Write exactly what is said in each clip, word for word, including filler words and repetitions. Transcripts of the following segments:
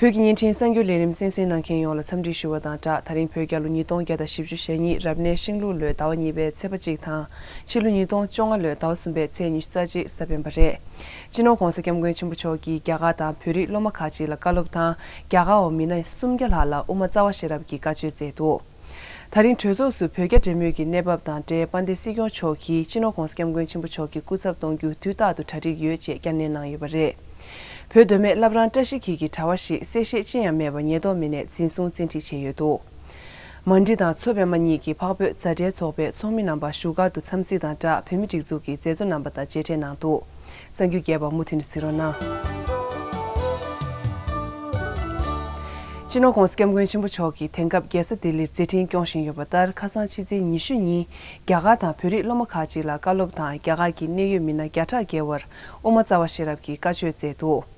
བོད་ཀྱི་བརྙན་འཕྲིན་གསར་འགྱུར་ལས་རིམ་གསན་གཟིགས་གནང་མཁན་ཡོངས་ལ་འཚམས་འདྲི་ཞུ་བ་དང་སྦྲགས། ད་རིང་བོད་རྒྱལ་ལོ་ཉིས་སྟོང་བརྒྱ་དང་བཞི་བཅུ་ཞེ་གཉིས་རབ་གནས་ཤིང་ལུག་ལོའི་ཟླ་བ་གཉིས་པའི་ཚེས་པ་གཅིག་དང་ཕྱི་ལོ་ཉིས་སྟོང་བཅོ་ལྔ་ལོའི་ཟླ་བ་གསུམ་པའི་ཚེས་ཉི་ཤུ་རྩ་གཅིག་གཟའ་སྤེན་པ་རེད། སྤྱི་ནོར་༧གོང་ས་༧སྐྱབས་མགོན་ཆེན་པོ་མཆོག་གིས་རྒྱ་གར་དང་བོད་རིགས་སློབ་མ་ཁག་ཅིག་ལ་བཀའ་སློབ་དང་། རྒྱ་གར་བ་མི་སྣ་སུམ་བརྒྱ་ལྷག་ལ་དབུ་མ་རྩ་བ་ཤེས་རབ་ཀྱི་བཀའ་ཆོས་སྩལ་འདུག་ད་རིང་གྲོས་ཚོགས་སུ་བོད་རྒྱ་འབྲེལ་མོལ་གྱི་གནས་བབ་དང་འབྲེལ་དཔལ་ལྡན་སྲིད་སྐྱོང་མཆོག་གིས་སྤྱི་ནོར་༧གོང་ས་༧སྐྱབས་མགོན་ཆེན་པོ་མཆོག་གི་སྐུ་ཚབ་གཏོང་རྒྱུ་དུས་རྟག་ཏུ་གྲ་སྒྲིག་ཡོད་ཅེས་བསྐྱར་ནན་གནང་ཡོད་པ་རེད། བོད་མདོ་སྨད་བླ་བྲང་བཀྲ་ཤིས་འཁྱིལ་གྱི་གྲྭ་བ་ཞིག་གསལ་བཤད་ཅི་ཡང་མེད་པར་ཉེན་རྟོག་མི་སྣས་འཛིན་བཟུང་བཙན་ཁྲིད་བྱས་ཡོད་འདུག་མ་འདྲི་དང་མཚོ་པདྨ་གཉིས་ཀྱི་འཕགས་བོད་མཛའ་འབྲེལ་ཚོགས་པའི་ཚོགས་མི་རྣམ་པ་བཞུགས་སྒར་དུ་འཚམས་གཟིགས་དང་སྦྲགས་བོད་མི་སྒྲིག་འཛུགས་ཀྱི་མཛད་གཙོ་རྣམ་པ་དང་མཇལ་འཕྲད་གནང་འདུག་གསར་འགྱུར་རྒྱས་པ་མུ་མཐུད་ནས་གཟིགས་རོགས་གནང་། སྤྱི་ནོར་༧གོང་ས་༧སྐྱབས་མགོན་ཆེན་པོ་མཆོག་གིས་དེང་སྐབས་རྒྱལ་ས་ལྡི་ལིར་མཛད་འཕྲིན་སྐྱོང་བཞིན་ཡོད་པ་ལྟར། ཁ་སང་ཕྱི་ཚེས་ཉི་ཤུ་ཉིན་རྒྱ་གར་དང་བོད་རིགས་སློབ་མ་ཁག་ཅིག་ལ་བཀའ་སློབ་དང་། རྒྱ་གར་གྱི་གནད་ཡོད་མི་སྣ་བརྒྱ་ཕྲག་བརྒལ་བར་དབུ་མ་རྩ་བ་ཤེས་རབ་ཀྱི་བཀའ་ཆོས་སྩལ་འདུག་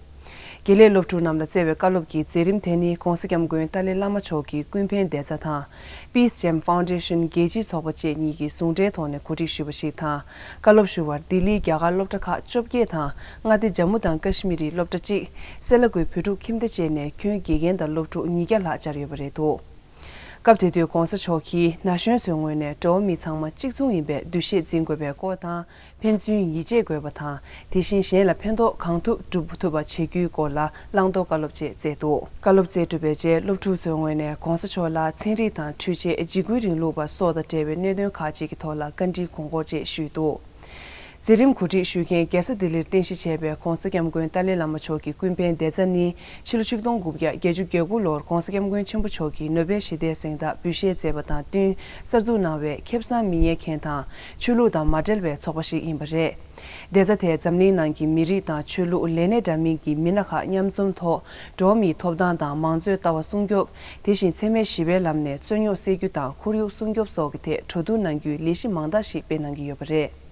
དགེ་ལས་སློབ་ཕྲུག་རྣམས་ལ་སྩལ་བའི་བཀའ་སློབ་ཀྱི་མཛད་རིམ་དེ་ནི་༧གོང་ས་༧སྐྱབས་མགོན་ཏཱ་ལའི་བླ་མ་མཆོག་གི་ཀུན་ཕན་བདེ་རྩ་དང་། Peace Gem Foundation རྒྱལ་སྤྱིའི་ཚོགས་པ་བཅས་གཉིས་ཀྱིས་ཟུང་འབྲེལ་ཐོག་ནས་གོ་སྒྲིག་ཞུས་པ་ཞིག་དང་། བཀའ་སློབ་ཞུ་བར་ལྡི་ལིའི་རྒྱ་གར་སློབ་གྲྭ་ཁག་བཅོ་བརྒྱད་དང་། མངའ་སྡེ་ཇམ་མུ་དང་ཀ་ཤི་མིར་སློབ་གྲྭ་གཅིག་སེ་ལ་ཀུའི་བོད་ཕྲུག་ཁྱིམ་སྡེ་བཅས་ནས་ཁྱོན་དགེ་རྒན་དང་སློབ་ཕྲུག་ཉིས་བརྒྱ་ལྷག་བཅར་ཡོད་པ་རེད་འདུག་སྐབས་དེ་དུས་༧གོང་ས་མཆོག་གིས་ན་གཞོན་ཚོའི་ངོས་ནས་འགྲོ་བ་མི་ཚང་མ་གཅིག་མཚུངས་ཡིན་པའི་འདུ་ཤེས་འཛིན་དགོས་པའི་སྐོར་དང་། ཕན་ཚུན་ཡིད་ཆེས་དགོས་པ་དང་། དེ་བཞིན་གཞན་ལ་ཕན་ཐོགས་གང་ཐུབ་སྒྲུབ་ཐུབ་པ་བྱེད་རྒྱུའི་སྐོར་ལ་བླང་དོར་བཀའ་སློབ་བཅས་སྩལ་འདུག་བཀའ་སློབ་སྩལ་གྲུབ་པའི་རྗེས་སློབ་ཕྲུག་ཚོའི་ངོས་ནས་༧གོང་ས་མཆོག་ལ་ཚན་རིག་དང་འཕྲུལ་ཆས། འཇིགས་སྐུལ་རིང་ལུགས་པ་སོགས་དང་འབྲེལ་བའི་གནད་དོན་ཁག་ཅིག་གི་ཐོག་ལ་བཀའ་འདྲིའི་དགོངས་སྐོར་བཅས་ཞུས་འདུག་མཛད་རིམ་གོ་སྒྲིག་ཞུ་མཁན་རྒྱལ་ས་ལྡི་ལིར་རྟེན་གཞི་བྱས་པའི་༧གོང་ས་༧སྐྱབས་མགོན་ཏཱ་ལའི་བླ་མ་མཆོག་གི་ཀུན་ཕན་བདེ་རྩ་ནི། ཕྱི་ལོ་ཆིག་སྟོང་དགུ་བརྒྱ་བརྒྱད་ཅུ་གྱ་དགུ་ལོར་༧གོང་ས་༧སྐྱབས་མགོན་ཆེན་པོ་མཆོག་གིས་ནོ་བེལ་ཞི་བདེའི་གཟེངས་རྟགས་འབུལ་བཞེས་མཛད་པ་དང་བསྟུན། གསར་འཛུགས་གནང་བའི་ཁེ་བཟང་མི་ཉེས་མཁན་དང་ཆོས་ལུགས་དང་མ་འབྲེལ་བའི་ཚོགས་པ་ཞིག་ཡིན་པ་རེད། བདེ་རྩ་དེས་འཛམ་གླིང་ནང་གི་མི་རིགས་དང་ཆོས་ལུགས། ལས་གནས་འདྲ་མིན་གྱི་མི་སྣ་ཁག་མཉམ་འཛོམས་ཐོག་འགྲོ་བ་མིའི་ཐོབ་ཐང་དང་མང་གཙོའི་ལྟ་བ་སྲུང་སྐྱོབ། དེ་བཞིན་འཚེ་མེད་ཞི་བའི་ལམ་ནས་རྩོད་རྙོག་སེལ་རྒྱུ་དང་ཁོར་ཡུག་སྲུང་སྐྱོབ་སོགས་ཀྱི་ཐད་གྲོས་བསྡུར་གནང་རྒྱུའི་ལས་གཞི་མང་དག་ཞིག་སྤེལ་གནང་གི་ཡོད་པ་རེད།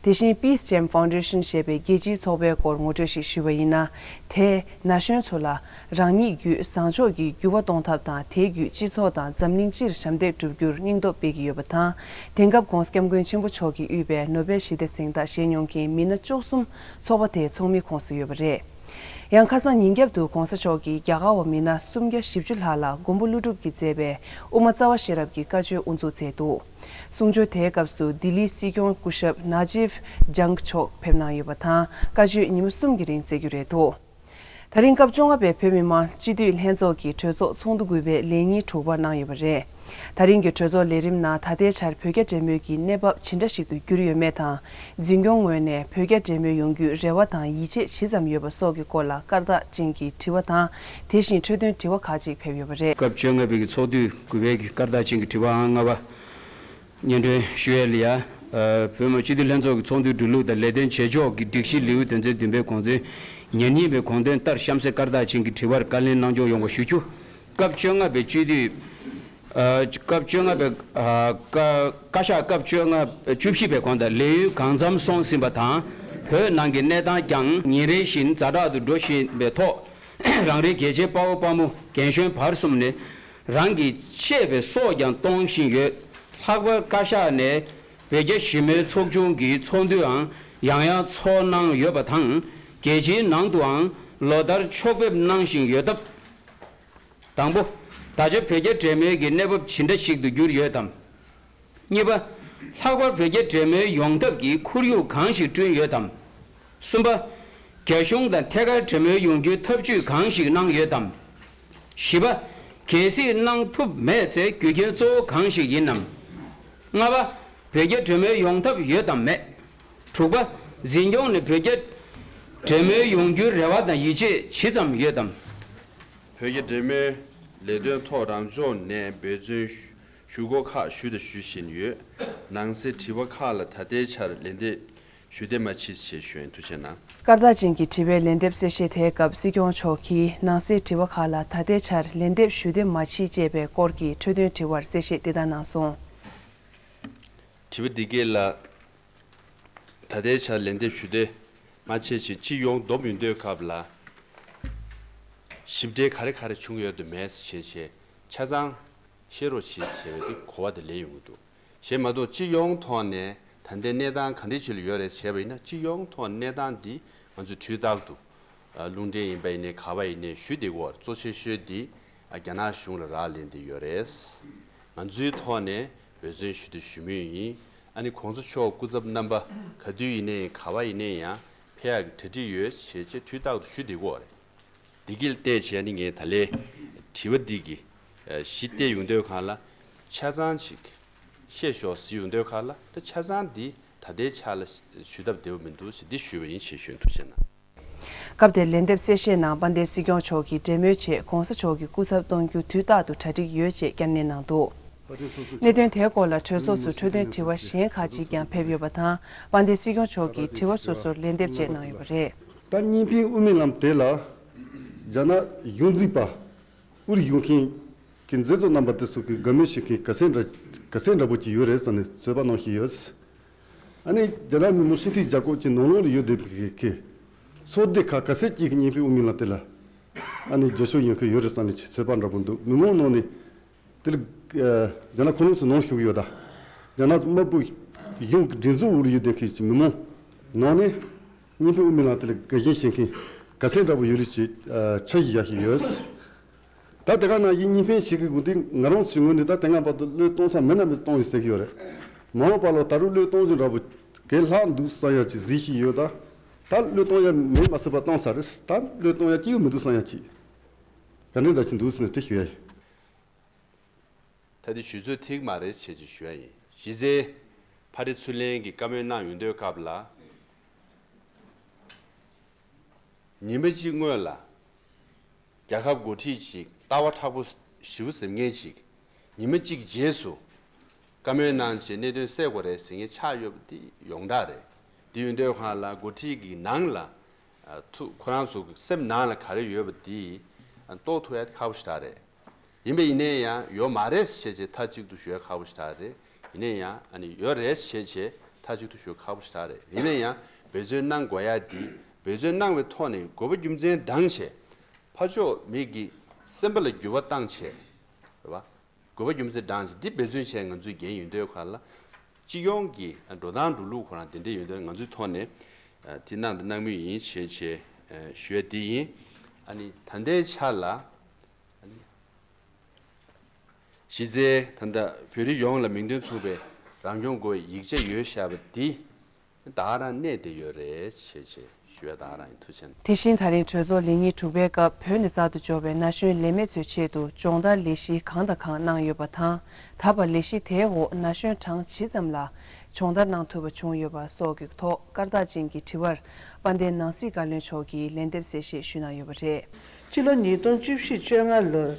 དེ་བཞིན་Peace Gem Foundation ཞེས་པའི་རྒྱལ་སྤྱིའི་ཚོགས་པའི་སྐོར་ངོ་སྤྲོད་ཞིག་ཞུས་པ་ཡིན་ན། དེས་ན་གཞོན་ཚོ་ལ་རང་ཉིད་བརྒྱུད་བཟང་ཕྱོགས་ཀྱི་འགྱུར་བ་གཏོང་ཐབས་དང་། དེ་བརྒྱུད་སྤྱི་ཚོགས་དང་འཛམ་གླིང་སྤྱིར་ཞབས་འདེགས་བསྒྲུབ་རྒྱུར་སྙིང་སྟོབས་སྤེལ་གྱི་ཡོད་པ་དང་། དེང་སྐབས་༧གོང་ས་༧སྐྱབས་མགོན་ཆེན་པོ་མཆོག་གིས་དབུས་པའི་ནོ་བེལ་ཞི་བདེ་གཟེངས་རྟགས་བཞེས་མྱོང་མཁན་མི་སྣ་བཅུ་གསུམ་ཚོགས་པ་དེའི་ཚོགས་མིའི་ཁོངས་སུ་ཡོད་པ་རེད། ཡང་ཁ་སང་ཉིན་རྒྱབ་ཏུ་༧གོང་ས་མཆོག་གིས་རྒྱ་གར་བ་མི་སྣ་སུམ་བརྒྱ་བཞི་བཅུ་ལྷག་ལ་མགོན་པོ་ཀླུ་སྒྲུབ་ཀྱིས་མཛད་པའི་དབུ་མ་རྩ་བ་ཤེས་རབ་ཀྱི་བཀའ་ཆོས་དབུ་འཛུགས་མཛད་འདུག་གསུང་ཆོས་དེའི་སྐབས་སུ་ལྡི་ལིའི་སྲིད་སྐྱོང་སྐུ་ཞབས་ནཱ་ཇིབ་ཇང་མཆོག་ཕེབས་གནང་ཡོད་པ་དང་། བཀའ་ཆོས་ཉིན་མོ་གསུམ་གྱི་རིང་སྩལ་རྒྱུ་རེད་འདུག་ད་རིང་སྐབས་བཅོ་ལྔ་པའི་བོད་མི་མང་སྤྱི་འཐུས་ལྷན་ཚོགས་ཀྱི་གྲོས་ཚོགས་ཚོགས་འདུ་དགུ་པའི་ལས་ཉིན་དྲུག་པར་གནང་ཡོད་པ་རེད། ད་རིང་གི་གྲོས་ཚོགས་ལས་རིམ་ནང་ད་ལྟའི་ཆར་བོད་རྒྱ་འབྲེལ་མོལ་གྱི་གནས་བབ་ཇི་འདྲ་ཞིག་ཏུ་གྱུར་ཡོད་མེད་དང་། འཛིན་སྐྱོང་ངོས་ནས་བོད་རྒྱ་འབྲེལ་མོལ་ཡོང་རྒྱུའི་རེ་བ་དང་ཡིད་ཆེས་ཇི་ཙམ་ཡོད་པ་སོགས་ཀྱི་སྐོར་ལ་སྐར་རྟགས་ཅན་གྱི་དྲི་བ་དང་། དེ་བཞིན་འཕྲོས་དོན་དྲི་བ་ཁག་ཅིག་ཕེབས་ཡོད་པ་རེད། སྐབས་བཅོ་ལྔ་པའི་གི་ཚོགས་དུས་དགུ་པའི་གི་སྐར་རྟགས་ཅན་གྱི་དྲི་བ་ཨང་ལྔ་པ། སྙན་སྒྲོན་ཞུ་ཡས་ལ་ཡ། ཨ། བོད་མི་སྤྱི་འཐུས་ལྷན་ཚོགས་ཀྱི་ཚོགས་འདུའི་འགྲོ་ལུགས་དང་ལས་དོན་བྱེད་ཕྱོགས་ཀྱི་སྒྲིག་གཞི་ལེའུ་དོན་ཚན་བདུན་པའི་དགོངས་དོན་ཉེར་གཉིས་པའི་དགོངས་དོན་ལྟར་གཤམ་གསལ་སྐར་རྟགས་ཅན་གྱི་དྲི་བར་བཀའ་ལན་གནང་སྐྱོང་ཡོང་བ་ཞུ་རྒྱུ། སྐབས་བཅོ་ལྔ་པའི་སྤྱི་འཐུས། ཨ། སྐབས་བཅོ་ལྔ་པའི། ཨ། བཀའ། བཀའ་ཤག་སྐབས་བཅོ་ལྔ། བཅུ་བཞི་པའི་དགོངས་དག་ལས་ཡུན་གང་འཚམ་སོང་ཟིན་པ་དང་། བོད་ནང་གི་གནས་སྟངས་ཀྱང་ཉིན་རེ་བཞིན་ཛ་དྲག་ཏུ་འགྲོ་བཞིན་པའི་ཐོག་རང་རེའི་རྒྱལ་གཅེས་དཔའ་བོ་དཔའ་མོ་རྒན་གཞོན་བར་གསུམ་ནས་རང་གི་གཅེས་པའི་སྲོག་ཀྱང་གཏོང་བཞིན་ཡོད། ལྷག་པར་བཀའ་ཤག་ནས་བོད་རྒྱ་ཞི་མོལ་ཚོགས་ཆུང་གི་ཚོགས་འདུའང་ཡང་ཡང་ཚོགས་གནང་ཡོད་པ་དང་། རྒྱལ་སྤྱིའི་ནང་དུའང་ལོ་ལྟར་ཕྱོགས་ཕེབས་གནང་བཞིན་ཡོད་སྟབས། དང་པོ། ད་ཆ་བོད་རྒྱ་འབྲེལ་མོལ་གྱི་གནས་བབ་ཇི་འདྲ་ཞིག་ཏུ་གྱུར་ཡོད་དམ། གཉིས་པ། ལྷག་པར་བོད་རྒྱ་འབྲེལ་མོལ་ཡོང་ཐབས་ཀྱི་ཁོར་ཡུག་གང་ཞིག་བསྐྲུན་ཡོད་དམ། གསུམ་པ། རྒྱ་གཞུང་དང་ཐད་ཀར་འབྲེལ་མོལ་ཡོང་རྒྱུའི་ཐབས་ཇུས་གང་ཞིག་གནང་ཡོད་དམ། བཞི་པ། གལ་སྲིད་གནང་ཐུབ་མེད་ཚེ་རྒྱུ་རྐྱེན་གཙོ་བོ་གང་ཞིག་ཡིན་ནམ། ལྔ་པ། བོད་རྒྱ་འབྲེལ་མོལ་ཡོང་ཐབས་ཡོད་དམ་མེད། དྲུག་པ། འཛིན་སྐྱོང་ནས་བོད་རྒྱ་འབྲེལ་མོལ་ཡོང་རྒྱུའི་རེ་བ་དང་ཡིད་ཆེས་ཇི་ཙམ་ཡོད་དམ། བོད་རྒྱ་འབྲེལ་མོལ་ལས་དོན་ཐོག་རང་ཕྱོགས་ནས་འབད་བརྩོན་ཞུ་སྒོ་ཁག་ཞུས་དང་ཞུ་བཞིན་ཡོད། ནང་གསེས་དྲི་བ་ཁག་ལ་ད་ལྟའི་ཆར་ལན་འདེབས་ཞུ་འདོད་མ་མཆིས་ཞེས་ཞུ་ཡིན། ཐུགས་རྗེ་གནང་། སྐར་རྟགས་ཅན་གྱི་དྲི་བའི་ལན་འདེབས་གསལ་བཤད་དེའི་སྐབས་སྲིད་སྐྱོང་མཆོག་གིས་ནང་གསེས་དྲི་བ་ཁག་ལ་ད་ལྟའི་ཆར་ལན་འདེབས་ཞུ་འདོད་མ་མཆིས་ཅེས་པའི་སྐོར་གྱི་འཕྲོས་དོན་དྲི་བར་གསལ་བཤད་འདི་ལྟར་གནང་སོང་། དྲི་བ་འདི་སྐད་ལ། ད་ལྟའི་ཆར་ལན་འདེབས་ཞུ་འདོད་མ་མཆིས་ཤིང་སྤྱི་ཡོངས་བསྡོམས་ཡོང་དུས་སྐབས་ལ། ཞིབ་ཕྲའི་ག་རེ་ག་རེ་བྱུང་ཡོད་དམ་མེད་ཞེས་བྱས་ཆ་ཚང་ཤེས་རོགས་ཞེས་བྱས་པའི་དེ་གོ་བ་དེ་ལེན་ཡོང་གི་འདུག་གཞན་མ་གཏོགས་སྤྱི་ཡོངས་ཐོག་ནས་ད་ལྟའི་གནས་སྟངས་ག་འདྲའི་ཆེད་ལ་ཡོད་རེད་བྱས་པ་ཡིན་ན། སྤྱི་ཡོངས་ཐོག་གནས་སྟངས་འདི་ང་ཚོས་དུས་རྟག་ཏུ་ ཨ། རླུང་འཕྲིན་ཡིན་པ་ཡིན་ནའི་ག་བ་ཡིན་ནའི་ཞུ་བདེ་གི་ཡོད་རེད། གཙོ་ཆེ་ཤོས་འདི། ཨ། རྒྱ་ནག་གཞུང་ལ་རག་ལས་བསྡད་ཡོད་རེད། ང་ཚོའི་ཐོག་ནས་འབད་བརྩོན་ཞུ་དེ་ཞུ་མུས་ཡིན། ཨ་ནི་གོང་ས་མཆོག་སྐུ་ཚབ་རྣམ་པ་ག་དུས་ཡིན་ནའི་ག་བ་ཡིན་ནའི་ཡང་ཕེབས་ཡག་གི་གྲ་སྒྲིག་ཡོད་ཞེས་ཆེས་དུས་རྟག་ཏུ་ཞུ་བདེ་གི་ཡོད་རེད། འདི་གིས་བལྟས་བྱས་ནི་ངས་ད་ལན་དྲི་བ་འདི་གི་གཞི་བལྟས་ཡོང་དུས་སྒང་ལ་ཆ་ཚང་ཅིག་བཤད་ཤོག་ཟེར་ཡོང་དུས་སྒང་ལ། ད་ཆ་ཚང་འདི་ད་ལྟའི་ཆ་ལ་ཞུ་ཐབས་བདེ་པོ་མི་འདུག་ཞེས་འདི་ཞུས་པ་ཡིན། ཞེས་ཞུ་ཐུགས་རྗེ་གནང་། སྐབས་དེར་ལན་འདེབས་གསལ་བཤད་ནང་དཔལ་ལྡན་སྲིད་སྐྱོང་མཆོག་གིས་འབྲེལ་མོལ་ཆེད་གོང་ས་མཆོག་གི་སྐུ་ཚབ་གཏོང་རྒྱུ་དུས་རྟག་ཏུ་གྲ་སྒྲིག་ཡོད་ཅེས་བསྐྱར་ནན་གནང་འདུག། གནད་དོན་དེའི་སྐོར་ལ་གྲོས་ཚོགས་སུ་འཕྲོས་དོན་དྲི་བ་གཞན་ཁག་ཅིག་ཀྱང་ཕེབས་ཡོད་པ་དང་། དཔལ་ལྡན་སྲིད་སྐྱོང་མཆོག་གིས་དྲི་བ་སོ་སོར་ལན་འདེབས་བཅས་གནང་ཡོད་པ་རེད། ད་གཉིས་ཕན་དབུ་མའི་ལམ་དེ་ལ་རྒྱ་ནག་གཞུང་འཛིན་པ་དབུར་བཞུགས་མཁན་གྱི་མཛད་གཙོ་རྣམ་པ་དེ་ཚོ་གིས་དགའ་མོས་བྱེད་མཁན་ག་ཚད་འདྲ་ག་ཚད་འདྲ་པོ་ཅིག་ཡོད་རེད་ཟེར་ནས་ཚོད་དཔག་གནང་བཞིན་ཡོད། ཨ་ནི་རྒྱ་ནག་མི་མང་སྤྱི་འཐུས་རྒྱལ་ཁབ་ཀྱི་ནང་ལོགས་ལ་ཡོད་བསྡད་པའི་གི་ཚོགས་སྡེ་ཁག་ག་ཚད་ཅིག་གིས་གཉིས་ཕན་དབུ་མའི་ལམ་དེ་ལ་ཨ་ནི་རྒྱབ་སྐྱོར་ཡོད་མཁན་ཡོད་རེད་བསམ་ནས་ཚོད་དཔག་འདྲ་པོ་འདུག། མི་མང་ནང་ནས་དེ་ལ་ཨ་རྒྱ་ནག་ཁོ་རང་ཚོ་ནང་ཞུགས་ཡོད་ད། རྒྱ་ནག་དམར་པོ་གཞུང་གི་སྒྲིག་འཛུགས་འོག་ལ་ཡོད་བསྡད་མཁན་གྱི་མི་མང་ནང་ནས་གཉིས་ཕན་དབུ་མའི་ལམ་དེ་ལ་དགའ་ཞེན་བྱེད་མཁན་ག་ཚད་འདྲ་པོ་ཡོད་རེད་ཅེས་ཨ་འཆར་གཞི་བཞག་བཞིན་ཡོད། ད་དེ་ག་ནང་བཞིན་གཉིས་ཕན་བྱེད་ཀྱི་དགོས་དུས་ང་རང་ཚོའི་ངོས་ནས་ད་དེ་སྔ་བར་དུ་བློས་གཏོང་ས་མེད་ན་མེད་གཏོང་ཡོད་ཟེར་གྱི་ཡོད་རེད། མ་འོངས་པ་ལ་ད་རུང་བློས་གཏོང་རྒྱུ་འདྲ་པོ་གང་ལྷག་འདུག་བསམ་ཡག་ཅིག་གཟིགས་བཞིན་ཡོད་ད། ད་བློས་གཏོང་ཡག་མེད་མ་ཟད་པ་བཏང་ས་རེད། ད་བློས་གཏོང་ཡག་ཅི་ཡང་མི་འདུག་བསམ་ཡག་ཅིག་ག་འདྲ་འདྲ་ཞིག་འདུག་ཟེར་ནས་དེ་ཞུ་ཡ་ཡིན། ད་དེ་ཞུ་ཚོད་ཐིག་མ་རེད་བྱས་ཅིག་ཞུ་ཡ་ཡིན། གཞི་རྩའི་ཕ་རི་ཚུར་ལེན་གྱི་བཀའ་མོལ་གནང་ཡོང་དུས་སྐབས་ལ། ཉི་མ་གཅིག་སྔོན་ལ་རྒྱལ་ཁབ་འགོ་ཁྲིད་ཅིག་ལྟ་བ་མཁྲེགས་པོ་ཞེ་པོ་ཟེར་མཁན་ཅིག་ཉི་མ་གཅིག་རྗེས་སུ་བཀའ་མོལ་གནང་བྱས་གནད་དོན་སེལ་དགོས་རེད་ཟེར་མཁན་ཆགས་ཡོད་པ་འདི་ཡོངས་གྲགས་རེད། འདི་ཡོང་དུས་སྒང་ལ་འགོ་ཁྲིད་ཀྱི་ནང་ལ་ཨ་ཐུག་ཁོ་རང་ཚོ་གི་སེམས་ནང་ལ་ག་རེ་ཡོད་པ་འདི་ཨ་རྟོགས་ཐུབ་ཡ་ཁག་པོ་ཞེ་དྲག་རེད། ཡིན་པ་ཡིན་ནའི་ཡང་ཡོད་མ་རེད་ཞེས་བྱས་མཐའ་གཅིག་ཏུ་ཞུ་ཡ་ཁག་པོ་ཞེ་དྲག་རེད། ཡིན་ནའི་ཡང་ཨ་ནི་ཡོད་རེད་ཞེས་བྱས་མཐའ་གཅིག་ཏུ་ཞུ་ཡ་ཁག་པོ་ཞེ་དྲག་རེད། ཡིན་ནའི་ཡང་འབད་བརྩོན་གནང་དགོས་ཡ་འདི་འབད་བརྩོན་གནང་བའི་ཐོག་ནས་དགོས་པ་རྒྱུ་མཚན་བགྲངས་བྱས་ཕར་ཕྱོགས་མི་གི་སེམས་པ་ལ་འགྱུར་བ་བཏང་བྱས་རེད་བ། དགོས་པ་རྒྱུ་མཚན་བགྲངས་བྱས་འདི་འབད་བརྩོན་བྱས་ང་ཚོས་འགན་ཡོད་དུས་སྒང་ལ་སྤྱི་ཡོངས་ཀྱི་འགྲོ་སྟངས་འགྲོ་ལུགས་ཁོ་རང་དེ་འདྲ་ཡོད་དུས་ང་ཚོའི་ཐོག་ནས་དེ་གནང་དང་གནང་མུས་ཡིན་ཞེས་བྱས་ཞུ་ཡ་འདི་ཡིན། ཨ་ནི་ད་ལྟའི་ཆ་ལ། གཞི་རྩའི་ད་ལྟ་བོད་རིགས་ཡོངས་ལ་མིང་དོན་མཚུངས་པའི་རང་སྐྱོང་དགོས་པའི་ཡིག་ཆ་ཡོད་བཞག་པ་འདི་ད་ག་རང་གནས་བསྡད་ཡོད་རེད་ཞེས་བྱས་ཞུ་ཡ་ད་ག་རང་ཡིན། ཐུགས་རྗེ་ཆེ། དེ་བཞིན་ད་རིང་གྲོས་ཚོགས་ལས་ཉིན་དྲུག་པའི་སྐབས་བོད་ནས་གསར་དུ་འབྱོར་བའི་ན་གཞོན་ལས་མེད་ཚོའི་ཆེད་དུ་སྦྱོང་བརྡར་ལས་གཞི་གང་དང་གང་གནང་ཡོད་པ་དང་། ད་བར་ལས་གཞི་དེའི་འོག་ན་གཞོན་གྲངས་ཇི་ཙམ་ལ་སྦྱོང་བརྡར་གནང་ཐུབ་པ་བྱུང་ཡོད་པ་སོགས་ཀྱི་ཐོག་སྐར་རྟགས་ཅན་གྱི་དྲི་བར་དཔལ་ལྡན་ནང་སྲིད་བཀའ་བློན་མཆོག་གིས་ལན་འདེབས་གསལ་བཤད་ཞུས་གནང་ཡོད་པ་རེད། སྤྱི་ལོ་ཉིས་སྟོང་བཅུ་བཞི་བཅོ་ལྔ་ལོར་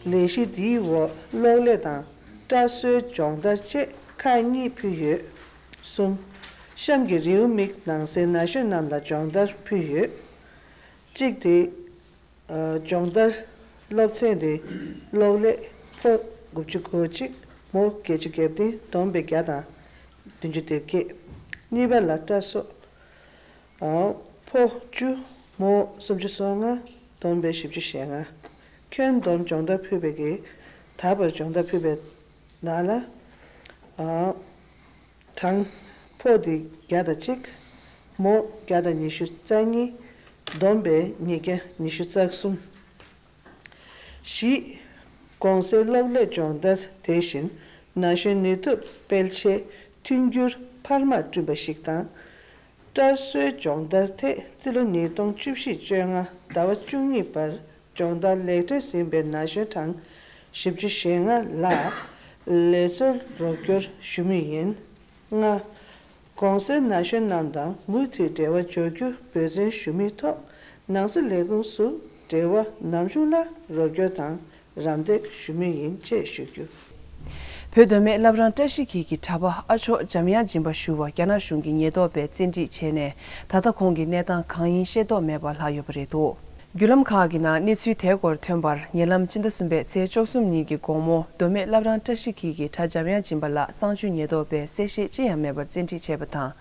ལས་གཞི་འདིའི་འོག་གློག་ཀླད་དང་སྐྲ་གསོའི་སྦྱོང་བརྡར་བཅས་ཁག་གཉིས་ཕུལ་ཡོད། གསུམ། གཤམ་གྱི་རེའུ་མིག་ནང་གསལ་ན་གཞོན་རྣམས་ལ་སྦྱོང་བརྡར་ཕུལ་ཡོད། གཅིག་དེ། ཨ། སྦྱོང་བརྡར་སློབ་ཚན་དེ་གློག་ཀླད་ཕོ་དགུ་བཅུ་གོ་གཅིག་མོ་བརྒྱད་ཅུ་གྱ་བདུན་བསྡོམས་པས་བརྒྱ་དང་བདུན་ཅུ་དོན་བརྒྱད། གཉིས་པ་ལ་སྐྲ་གསོ། ཨ། ཕོ་བཅུ་མོ་སུམ་ཅུ་སོ་ལྔ་བསྡོམས་པས་བཞི་བཅུ་ཞེ་ལྔ། ཁྱོན་བསྡོམས་སྦྱོང་བརྡར་ཕུལ་བའི་གི་ད་བར་སྦྱོང་བརྡར་ཕུལ་བའི་ནང་ལ། ཨ། གྲངས་ཕོ་དེ་བརྒྱ་དང་གཅིག་མོ་བརྒྱ་དང་ཉི་ཤུ་རྩ་གཉིས། བསྡོམས་པས་ཉིས་བརྒྱ་ཉི་ཤུ་རྩ་གསུམ། བཞི། གོང་གསལ་གློག་ཀླད་སྦྱོང་བརྡར་དེ་བཞིན་ན་གཞོན་ནུས་སྟོབས་སྤེལ་ཆེད་མཐུན་འགྱུར་འཕར་མ་བསྐྲུན་པ་ཞིག་དང་། སྐྲ་གསོའི་སྦྱོང་བརྡར་ཐད་རྩིས་ལོ་ཉིས་སྟོང་བཅུ་བཞི་བཅོ་ལྔ་ཟླ་བ་བཅུ་གཉིས་བར་སྦྱོང་བརྡར་ལེགས་གྲས་ཟིན་པའི་ན་གཞོན་གྲངས་བཞི་བཅུ་ཞེ་ལྔ་ལ་ལས་ཚོར་རོགས་སྐྱོར་ཞུ་མུས་ཡིན། ལྔ། གོང་གསལ་ན་གཞོན་རྣམས་དང་མུ་མཐུད་འབྲེལ་བ་འཇོག་རྒྱུ་འབད་བརྩོན་ཞུ་མུས་ཐོག་ནང་སྲིད་ལས་ཁུངས་སུ་འབྲེལ་བ་ནམ་བྱུང་ལ་རོགས་སྐྱོར་དང་རམ་འདེགས་ཞུ་མུས་ཡིན་ཅེས་ཞུ་རྒྱུ། བོད་མདོ་སྨད་བླ་བྲང་བཀྲ་ཤིས་འཁྱིལ་གྱི་གྲྭ་པ་ཨ་མཆོག་འཇམ་དབྱངས་སྦྱིན་པ་ཞུ་བ་རྒྱ་ནག་གཞུང་གིས་ཉེན་རྟོག་པས་བཙན་ཁྲིད་བྱས་ནས་ད་ལྟ་ཁོང་གི་གནས་སྟངས་གང་ཡིན་ཤེས་རྟོགས་མེད་པར་ལྷག་ཡོད་པ་རེད་འདུག། བརྒྱུད་ལམ་ཁག་གི་ནང་གནས་ཚུལ་དེའི་སྐོར་ཐོན་པར། ཉེ་ལམ་སྤྱི་ཟླ་གསུམ་པའི་ཚེས་བཅུ་གསུམ་ཉིན་གྱི་དགོང་མོ་མདོ་སྨད་བླ་བྲང་བཀྲ་ཤིས་འཁྱིལ་གྱི་གྲྭ་འཇམ་དབྱངས་སྦྱིན་པ་ལགས་གསང་སྤྱོད་ཉེན་རྟོག་པས་གསལ་བཤད་ཅི་ཡང་མེད་པར་བཙན་ཁྲིད་བྱས་པ་དང་།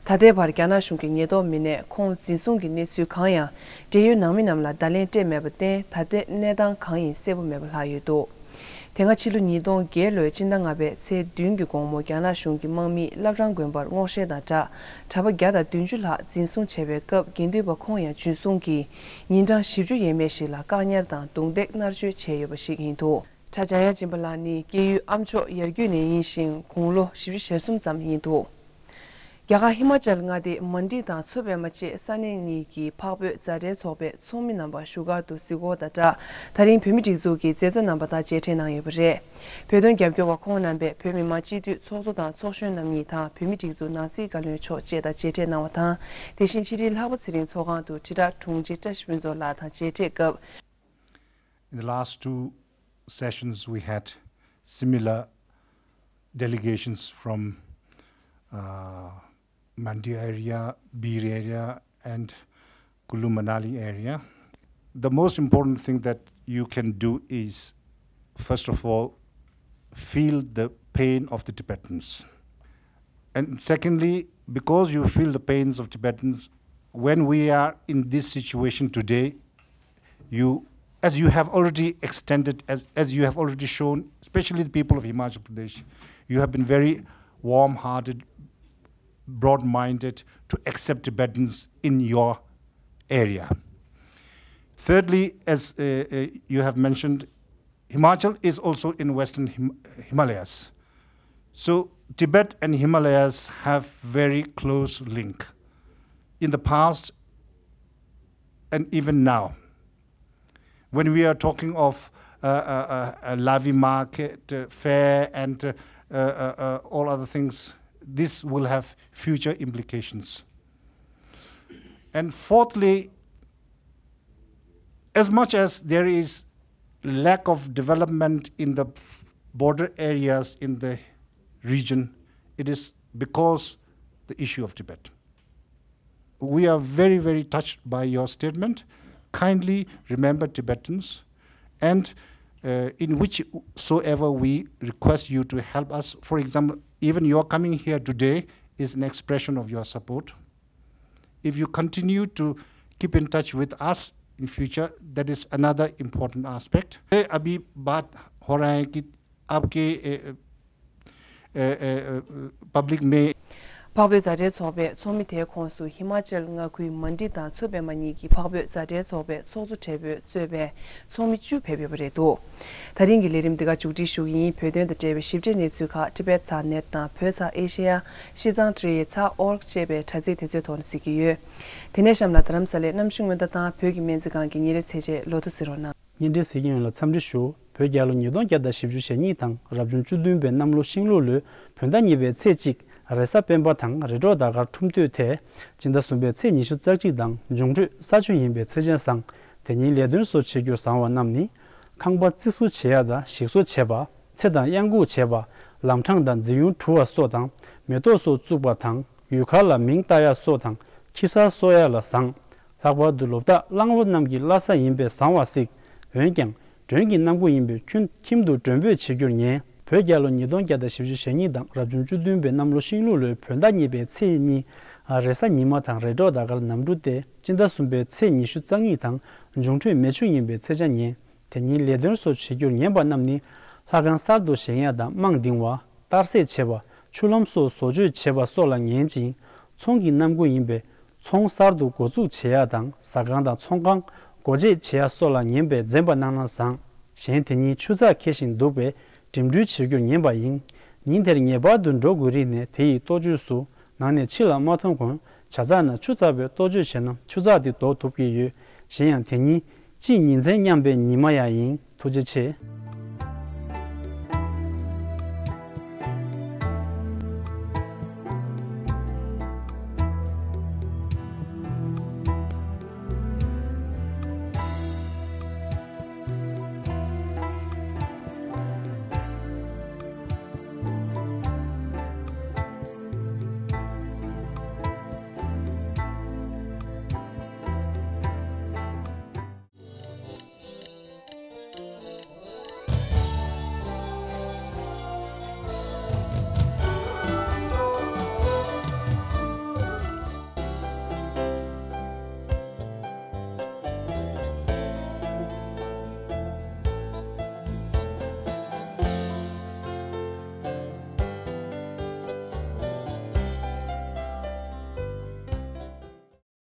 ད་ལྟའི་བར་རྒྱ་ནག་གཞུང་གི་ཉེན་རྟོག་མི་སྣས་ཁོང་འཛིན་བཟུང་གི་གནས་ཚུལ་གང་ཡང་འབྲེལ་ཡོད་ནང་མི་རྣམས་ལ་བརྡ་ལན་སྤྲད་མེད་པར་བརྟེན། ད་ལྟའི་གནས་སྟངས་གང་ཡིན་གསལ་པོ་མེད་པར་ལྷག་ཡོད་འདུག། དེ་སྔ་ཕྱི་ལོ་ཉིས་སྟོང་བརྒྱད་ལོའི་སྤྱི་ཟླ་ལྔ་པའི་ཚེས་བདུན་གྱི་དགོང་མོ། རྒྱ་ནག་གཞུང་གི་དམག་མིས་བླ་བྲང་དགོན་པར་སྔོག་བཤེར་དང་སྦྲགས། གྲྭ་པ་བརྒྱ་དང་བདུན་ཅུ་ལྷག་འཛིན་བཟུང་བྱས་པའི་སྐབས། དགེ་འདུན་པ་ཁོང་ཡང་འཇུ་བཟུང་གིས་ཉིན་གྲངས་བཞི་བཅུ་ཡས་མས་ཤིག་ལ་བཀག་ཉར་དང་རྡུང་རྡེག་མནར་གཅོད་བྱས་ཡོད་པ་ཞིག་ཡིན་འདུག་གྲྭ་འཇམ་དབྱངས་སྦྱིན་པ་ལགས་ནི་སྐྱེས་ཡུལ་ཨ་མཆོག་ཡར་རྒྱུད་ནས་ཡིན་ཞིང་། དགུང་ལོ་བཞི་བཅུ་ཞེ་གསུམ་ཙམ་ཡིན་འདུག་རྒྱ་གར་ཧི་མ་ཅལ་མངའ་སྡེ་མན་ཌི་དང་མཚོ་པད་མ་བཅས་ས་གནས་གཉིས་ཀྱི་འཕགས་བོད་མཛའ་འབྲེལ་ཚོགས་པའི་ཚོགས་མི་རྣམ་པ་བཞུགས་སྒར་དུ་གཟིགས་སྐོར་དང་སྦྲགས། ད་རིང་བོད་མིའི་སྒྲིག་འཛུགས་ཀྱི་མཛད་གཙོ་རྣམ་པ་དང་མཇལ་འཕྲད་གནང་ཡོད་པ་རེད། བོད་དོན་རྒྱབ་སྐྱོར་བ་ཁོང་རྣམ་པས་བོད་མི་མང་སྤྱི་འཐུས་ཚོགས་གཙོ་དང་ཚོགས་གཞོན་རྣམ་གཉིས་དང་། བོད་མིའི་སྒྲིག་འཛུགས་ནང་སྲིད་བཀའ་བློན་མཆོག་བཅས་དང་མཇལ་འཕྲད་གནང་བ་དང་། དེ་བཞིན་ཕྱི་དྲིལ་ལྷག་པ་ཚེ་རིང་ཚོགས་ཁང་དུ་དྲིལ་བསྒྲགས་དྲུང་ཆེ་བཀྲ་ཤིས་ཕུན་ཚོགས་ལགས་དང་མཇལ་འཕྲད་སྐབས། In the last two sessions, we had similar delegations from uh, Mandi area, Bir area, and Kullu Manali area. The most important thing that you can do is, first of all, feel the pain of the Tibetans. And secondly, because you feel the pains of Tibetans, when we are in this situation today, you, as you have already extended, as, as you have already shown, especially the people of Himachal Pradesh, you have been very warm-hearted, broad-minded to accept Tibetans in your area. Thirdly, as uh, uh, you have mentioned, Himachal is also in Western Him- Himalayas. So Tibet and Himalayas have very close link in the past and even now. When we are talking of uh, uh, uh, uh, Lavi market, uh, fair, and uh, uh, uh, uh, all other things, this will have future implications. And fourthly, as much as there is lack of development in the border areas in the region, it is because the issue of Tibet. We are very, very touched by your statement. Kindly remember Tibetans, and uh, in whichsoever we request you to help us. For example, even your coming here today is an expression of your support. If you continue to keep in touch with us in future, that is another important aspect. अभी बात हो रहा है कि आपके पब्लिक में འཕགས་བོད་མཛའ་འབྲེལ་ཚོགས་པའི་ཚོགས་མི་དེའི་ཁོངས་སུ་ཧི་མ་ཅལ་མངའ་ཁུལ་མན་ཌི་དང་མཚོ་པད་མ་གཉིས་ཀྱི་འཕགས་བོད་མཛའ་འབྲེལ་ཚོགས་པའི་ཚོགས་གཙོ་གྲས་པས་གཙོས་པའི་ཚོགས་མི་བཅུ་ཕེབས་ཡོད་པ་རེད་འདུག་ད་རིང་གི་ལས་རིམ་འདི་ག་མཇུག་སྒྲིལ་ཞུ་གི་ཡིན། བོད་དོན་དང་འབྲེལ་བའི་ཞིབ་ཕྲའི་གནས་ཚུལ་ཁག་ཊི་བེཊ་ཚག་ནེཊ་དང་བོད་ཚག་ཨེ་ཤེ་ཡ། ཤིས་ཙང་ཊི་རི་ཡེ་ཚག་ཨོར་གི་ཅེས་པའི་དྲ་ཚིགས་དེ་ཚོའི་ཐོག་ནས་གཟིགས་ཀྱི་ཡོད། དེ་ནས་གཤམ་ལ་རྡ་རམ་ས་ལའི་གནམ་གཤིས་སྔོན་བརྡ་དང་བོད་ཀྱི་སྨན་རྩིས་ཁང་གི་ཉིན་རེའི་ཚེས་ཆའི་ལོ་ཐོ་གཟིགས་རོགས་གནང་། བརྙན་འཕྲིན་གཟིགས་མཁན་ཡོངས་ལ་འཚམས་འདྲི་ཞུ། བོད་རྒྱལ་ལོ་ཉིས་སྟོང་བརྒྱ་དང་བཞི་བཅུ་ཞེ་གཉིས་དང་རབ་བྱུང་བཅུ་བདུན་པའི་གནམ་ལོ་ཤིང་ལུག་ལོའི་བོད་ཟླ་གཉིས་པའི་ཚེས་གཅིག་རེས་གཟའ་སྤེན་པ་དང་རེས་གྲོགས་ཟླ་སྐར་འཁྲུངས་སྟོད་དེ། སྤྱི་ཟླ་གསུམ་པའི་ཚེས་ཉི་ཤུ་རྩ་གཅིག་དང་འབྱུང་འཕྲོད་ས་ཆུ་ཡིན་པའི་ཚེས་ཆ་བཟང་། དེ་ཉིན་ལས་དོན་སོགས་བྱེད་རྒྱུར་བཟང་བ་རྣམས་ནི། ཁང་པ་བརྩི་བསུ་བྱེད་ཡ་དང་ཞིག་གསོ་བྱེད་པ། ཚེ་དང་གཡང་འགུགས་བྱེད་པ། ལམ་འཕྲང་དང་འཛིན་ཡུལ་གྲུ་བ་སོགས་དང་མེ་ཏོག་སོགས་བཙུགས་པ་དང་ཡུལ་མཁར་ལ་མིང་བཏགས་ཡ་སོགས་དང་ཁྱི་གསར་གསོ་ཡ་ལ་བཟང་། ལྷག་པར་དུ་ལོ་བདག་གླང་ལོ་རྣམས་ཀྱི་བླ་གཟའ་ཡིན་པས་བཟང་བ་གཟིགས། འོན་ཀྱང་མགྲོན་གྱི་གནམ་སྒོ་ཡིན་པས་ཁྱོད་ཁྱིམ་དུ་མགྲོན་འབོད་བྱེད་རྒྱུར་ཉན། བོད་རྒྱལ་ལོ་ཉིས་སྟོང་བརྒྱ་དང་བཞི་བཅུ་ཞེ་གཉིས་དང་རབ་བྱུང་བཅུ་བདུན་པའི་གནམ་ལོ་ཤིང་ལུག་ལོའི་བོད་ཟླ་གཉིས་པའི་ཚེས་གཉིས། རེས་གཟའ་ཉི་མ་དང་རེས་གྲོགས་ཟླ་སྐར་ནམ་གྲུ་སྟེ་སྤྱི་ཟླ་གསུམ་པའི་ཚེས་ཉི་ཤུ་རྩ་གཉིས་དང་འབྱུང་འཕྲོད་མེ་ཆུ་ཡིན་པའི་ཚེས་ཆ་ཉན། དེ་ཉིན་ལས་དོན་སོགས་བྱེད་རྒྱུར་ཉན་པ་རྣམས་ནི། ལྷ་ཁང་གསར་དུ་བཞེངས་ཡ་དང་རྨང་འདིང་བ། གཏར་སྲེག་བྱེད་པ། ཆུ་ལམ་སོགས་བཟོ་བཅོས་བྱེད་པ་སོགས་ལ་ཉན་ཅིང་། ཚོང་གི་གནམ་སྒོ་ཡིན་པས། ཚོང་གསར་དུ་འགོ་འཛུགས་བྱེད་ཡ་དང་ཟ་ཁང་དང་ཚོང་ཁང་སྒོ་འབྱེད་བྱེད་ཡ་སོགས་ལ་ཉན་པས་འཛེམ་པ་གནང་ན་བཟང་། གཞན་དེ་ཉིན་ཆུ་ཚགས་འཁེལ་ཞིང་འདུག་པས་འགྲིམ་འགྲུལ་བྱེད་རྒྱུར་ཉན་པ་ཡིན། ཉིན་དེར་ངེས་པར་དུ་འགྲོ་དགོས་རིགས་ནས་དེ་ཡི་གཏོ་བཅོས་སུ། ནང་ནས་ཕྱི་ལ་མ་ཐོན་གོང་ཇ་ཚགས་ནང་ཆུ་ཚགས་པའི་གཏོ་བཅོས་བྱས་ན་ཆུ་ཚགས་དེ་ལྡོག་ཐུབ་ཀྱི་ཡོད། གཞན་ཡང་དེ་ཉིན་དཔྱིད་ཉིན་མཚན་མཉམ་པའི་ཉི་མ་ཡང་ཡིན། ཐུགས་རྗེ་ཆེ།